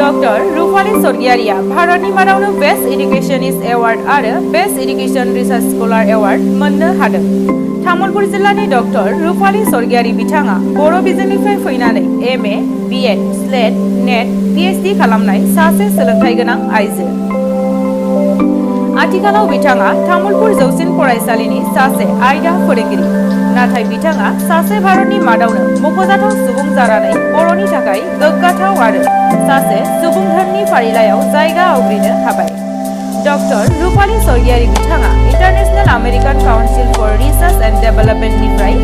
Doctor रुफाली सरगियारिया भारतनि मादावनो best educationist award आरो best education research scholar award मोननो हादों। तामुलपुर जिल्लानि डॉक्टर रुफाली सरगियारि बिथाङा बर' बिजोंनिफ्राय फैनानै MA, B Ed, SLET, NET, PhD खालामनाय सासे सोलोंथाइ गोनां आइजो। आथिखालाव बिथाङा तामुलपुर जौसिन फरायसालिनि सासे आयदा फोरोंगिरि। नाथाय बिथाङा सासे भारतनि मादावनो मख'जाथाव सुबुं जानानै बर'नि थाखाय गोग्गाथाव आरो सासे सुबुं धोननि फारिलाइयाव जायगा आवग्रिनो हाबाय। डॉक्टर रुफाली सरगियारि बिथाङा international American council for research and डेवलपमेंटनिफ्राय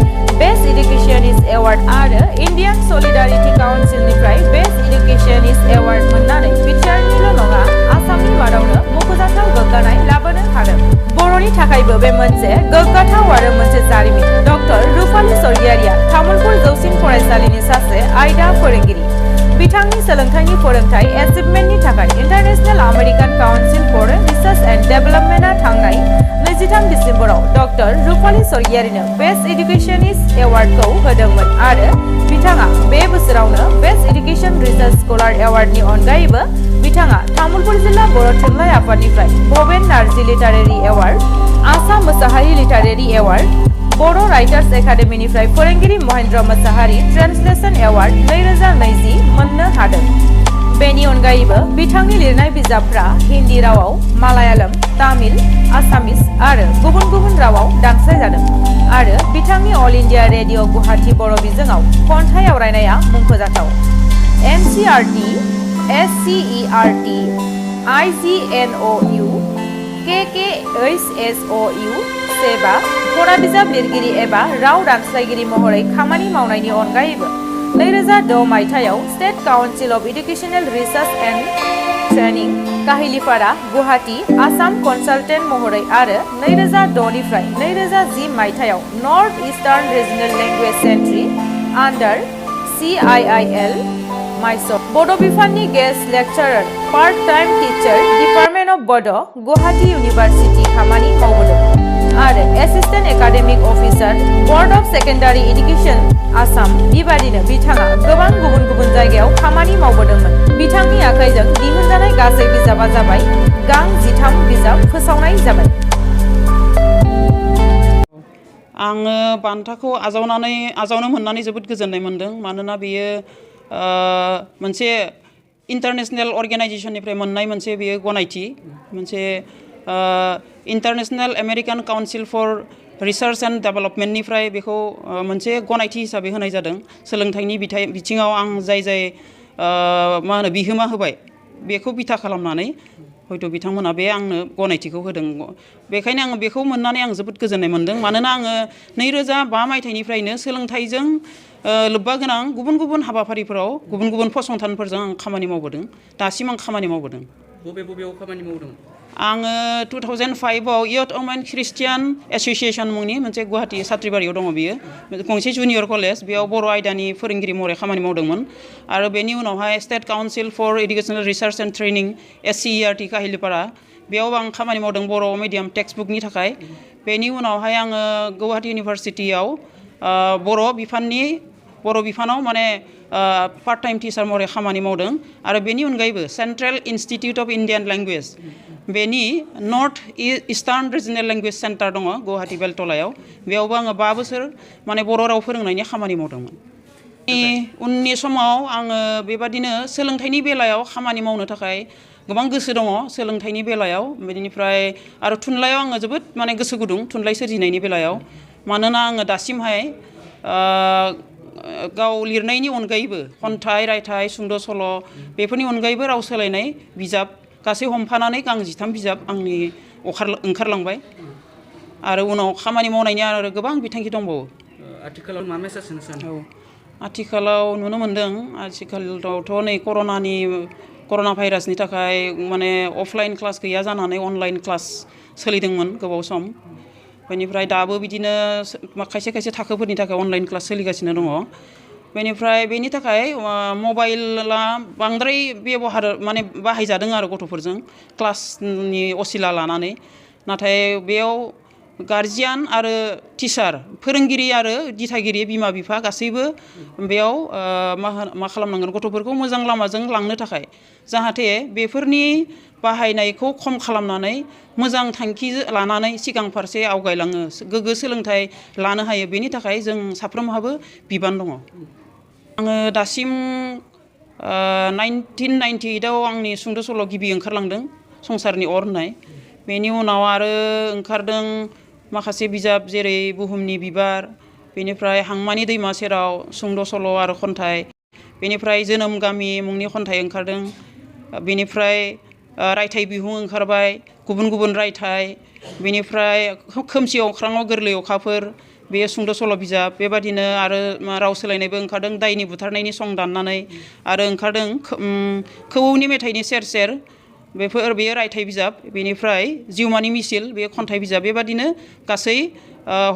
बेस्ट एडुकेशनिस्ट एवार्ड आरो इंडियन सलिडारिटी काउंसिलनिफ्राय बेस्ट एडुकेशनिस्ट एवार्ड मोननानै बिटिआरनिल' नङा आसामनि मादावनो मख'जाथाव गोग्गानाय लाबोनो हादों। बर'नि थाखायबो बे मोनसे गोग्गाथाव आरो मोनसे जारिमिन। डॉक्टर रुफाली सरगियारिया तामुलपुर जौसिन फरायसालिनि सासे आयदा फोरोंगिरि। बिथांनि सोलोंथाइनि फोरोंथाइ एचिभमेन्टनि थाखाय international American council for research and डेवलपमेंटआ थांनाय 23 डिसेम्बराव डॉक्टर रुफाली सरगियारिनो बेस्ट एडुकेशनिस्ट एवार्डखौ होदोंमोन आरो बिथाङा बे बोसोरावनो बेस्ट एडुकेशन रिसार्च स्कलार एवार्डनि अनगायैबो बिथाङा तामुलपुर जिल्ला बर' थुनलाइ आफादनिफ्राय Bhaben Narzary literary award, Assam Mosahary literary award, Bodo' writers एकाडेमीनिफ्राय फोरोंगिरि महेन्द्र मोसाहारि ट्रान्सलेशन एवार्ड 2020 मोननो हादों। बेनि अनगायैबो बिथांनि लिरनाय बिजाबफ्रा हिन्दी रावाव, मालायालम, तामिल, आसामिस आरो गुबुन गुबुन रावाव दानस्लायजादों आरो बिथांनि अल इंडिया रेडियो गुवाहाटी बर' बिजोङाव खन्थाइ आवरायनाया मुंख'जाथाव। एमसीईआरटी, एससीईआरटी, आईजीएनओयू, केकेएचएसओयू, सेबा फरा बिजाब लिरगिरि एबा राव दानस्लायगिरि महरै खामानि मावनायनि अनगायैबो 2006 मायथाइयाव state council of educational research and training Kahilipara Guwahati Assam consultant महरै आरो 2006 निफ्राय 2010 मायथाइयाव north eastern regional language centre under CIIL Mysore Bodo' बिफाननि guest lecturer part time teacher department of Bodo' Guwahati university खामानि मावबोदों आरो assistant academic officer board of secondary education Assam बेबादिनो बिथाङा गोबां गुबुन गुबुन जायगायाव खामानि मावबोदोंमोन। बिथांनि आखाइजों दिहुनजानाय गासै बिजाबा जाबाय गां 13 बिजाब फोसावनाय जाबाय। आङो बान्थाखौ आजावनो मोननानै जोबोद गोजोननाय मोनदों। मानोना बेयो मोनसे इन्टारनेशनेल अर्गेनाइजेशननिफ्राय मोननाय मोनसे बेयो गनायथि, मोनसे international American council for research and डेवलपमेंटनिफ्राय बेखौ मोनसे गनायथि हिसाबै होनाय जादों। सोलोंथाइनि बिथिङाव आं जाय बिहोमा होबाय बेखौ बिथा खालामनानै हयथ' बिथांमोना बे आंनो गनायथिखौ होदों। बेखायनो आङो बेखौ मोननानै आं जोबोद गोजोननाय मोनदों। मानोना आङो 2005 मायथाइनिफ्रायनो सोलोंथाइजों लोब्बा गोनां गुबुन गुबुन हाबाफारिफोराव गुबुन गुबुन फसंथानफोरजों आं खामानि मावबोदों। दासिम आं खामानि मावबोदों। बबेयाव खामानि मावदों? आङो 2005 आव इयथ वुमेन ख्रिस्टियान एस'सिएशन मुंनि मोनसे गुवाहाटी सात्रिबारियाव दङ बियो गंसे जुनियर कलेज, बेयाव बर' आयदानि फोरोंगिरि महरै खामानि मावदोंमोन। आरो बेनि उनावहाय state council for educational research and training SCERT Kahilipara, बेयाव आं खामानि मावदों बर' मिडियाम टेक्सट बुकनि थाखाय। बेनि उनावहाय आङो गुवाहाटी इउनिभार्सिटियाव बर' बिफानाव माने पार्ट टाइम टिचार महरै खामानि मावदों। आरो बेनि अनगायैबो Central institute of Indian language बेनि north eastern regional language centre दङ गुवाहाटी बेलतलायाव, बेयावबो आङो 5 बोसोर माने बर' राव फोरोंनायनि खामानि मावदोंमोन। उननि समाव आङो बेबादिनो सोलोंथाइनि बेलायाव खामानि मावनो थाखाय गोबां गोसो दङ। सोलोंथाइनि बेलायाव बेनिफ्राय आरो थुनलाइयाव आङो जोबोद माने गोसो गुदुं थुनलाइ सोरजिनायनि बेलायाव। मानोना आङो दासिमहाय गाव लिरनायनि अनगायैबो खन्थाइ, रायथाइ, सुंद' सल' बेफोरनि अनगायैबो राव सोलायनाय बिजाब गासै हमफानानै गां 13 बिजाब आंनि ओंखारलांबाय। आरो उनाव खामानि मावनायनि आरो गोबां बिथांखि दंबावो। आथिखालाव मा मेसेज होनो सानो? आथिखालाव नुनो मोनदों आथिखालावथ' नै कर'ना भाइरासनि थाखाय माने अफलाइन क्लास गैया जानानै अनलाइन क्लास सोलिदोंमोन गोबाव सम। बेनिफ्राय दाबो बिदिनो खायसे खायसे थाखोफोरनि थाखाय अनलाइन क्लास सोलिगासिनो दङ। बेनिफ्राय बेनि थाखाय मबाइला बांद्राय माने बाहायजादों आरो गथ'फोरजों क्लासनि असिला लानानै। नाथाय बेयाव गार्जियान आरो टिचार फोरोंगिरि आरो दिथागिरि बिमा बिफा गासैबो बेयाव मा खालामनांगोन गथ'फोरखौ मोजां लामाजों लांनो थाखाय जाहाथे बेफोरनि बाहायनायखौ खम खालामनानै मोजां थांखि लानानै सिगां फारसे आवगायलाङो गोग्गो सोलोंथाइ लानो हायो बेनि थाखाय जों साफ्रोमहाबो बिबान दङ आङो दासिम 1998 आव आंनि सुंद' सल' गिबि ओंखारलांदों संसारनि अर होननाय बेनि उनाव आरो ओंखारदों माखासे बिजाब जेरै बुहुमनि बिबार बेनिफ्राय हांमानि दैमा सेराव सुंद' सल' आरो खन्थाइ बेनिफ्राय जोनोम गामि मुंनि खन्थाइ ओंखारदों बेनिफ्राय रायथाइ बिहुं ओंखारबाय गुबुन गुबुन रायथाइ बेनिफ्राय खोमसि अख्राङाव गोरलै अखाफोर बे सुंद' सल' बिजाब बेबादिनो आरो राव सोलायनायबो ओंखारदों दायनि बुथारनायनि सं दाननानै आरो ओंखारदों खौवौनि मेथाइनि सेर सेर बेयो रायथाइ बिजाब बेनिफ्राय जिउमानि मिसिल बे खन्थाइ बिजाब बेबादिनो गासै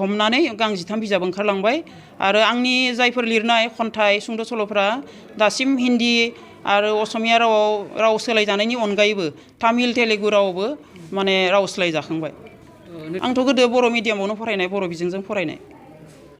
हमनानै गांजिथाम बिजाब ओंखारलांबाय आरो आंनि जायफोर लिरनाय खन्थाइ सुंद' सल'फोरा दासिम हिन्दी आरो असमिया रावाव राव सोलायजानायनि अनगायैबो तामिल तेलेगु रावावबो माने राव सोलायजाखांबाय आंथ' गोदो बर' मिडियामावनो फरायनाय बर' बिजोंजों फरायनाय